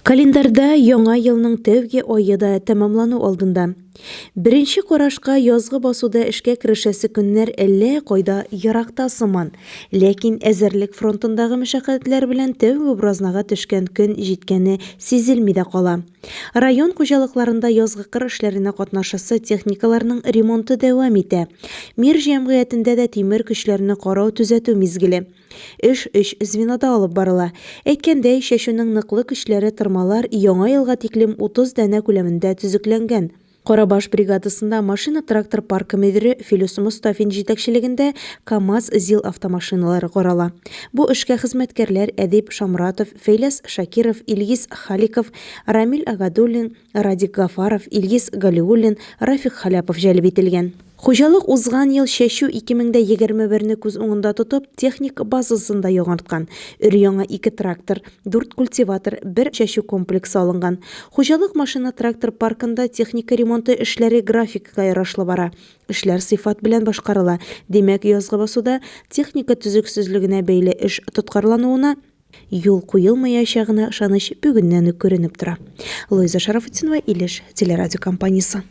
Календарьда яңа елның тәүге ае да тәмамлану алдында. Беренче карашка язгы басуда эшкә керешәсе көннәр әллә кайда еракта сыман. Ләкин әзерлек фронтындагы мәшәкатьләр белән тәүге буразнага төшкән көн җиткәне сизелми дә кала. Район хуҗалыкларында язгы кыр эшләренә катнашасы техникаларның ремонты дәвам итә. Мир җәмгыятендә дә тимер көчләрне карау-төзәтү мизгеле. Эш өч звенода алып барыла. Әйткәндәй, чәчүнең ныклы көчләре тырмалар яңа елга тиклем 30 данә күләмендә төзекләнгән. Карабаш бригадасында машина-трактор паркы мөдире Филүс Мостафин җитәкчелегендә КАМАЗ, ЗИЛ автомашиналары карала. Бу эшкә хезмәткәрләр Әдип Шамратов, Фәйләс Шакиров, Илгиз Халиков, Рамил Агадуллин, Радик Гафаров, Илгиз Галиуллин, Рафик Халяпов җәлеп ителгән. Хуҗалык узган ел чәчү 2021 не күз уңында тотып, техник базасын да яңарткан. Өр-яңа ике трактор, дүрт культиватор, бер чәчү комплексы алынган. Хуҗалык машина-трактор паркында техника ремонты эшләре графикка ярашлы бара. Эшләр сыйфат белән башкарыла. Димәк, язгы басуда техника төзексезлегенә бәйле эш тоткарлануына юл куелмаячагына ышаныч бүгеннән үк күренеп тора. Луиза Шарафутдинова, Илеш телерадиокомпаниясе.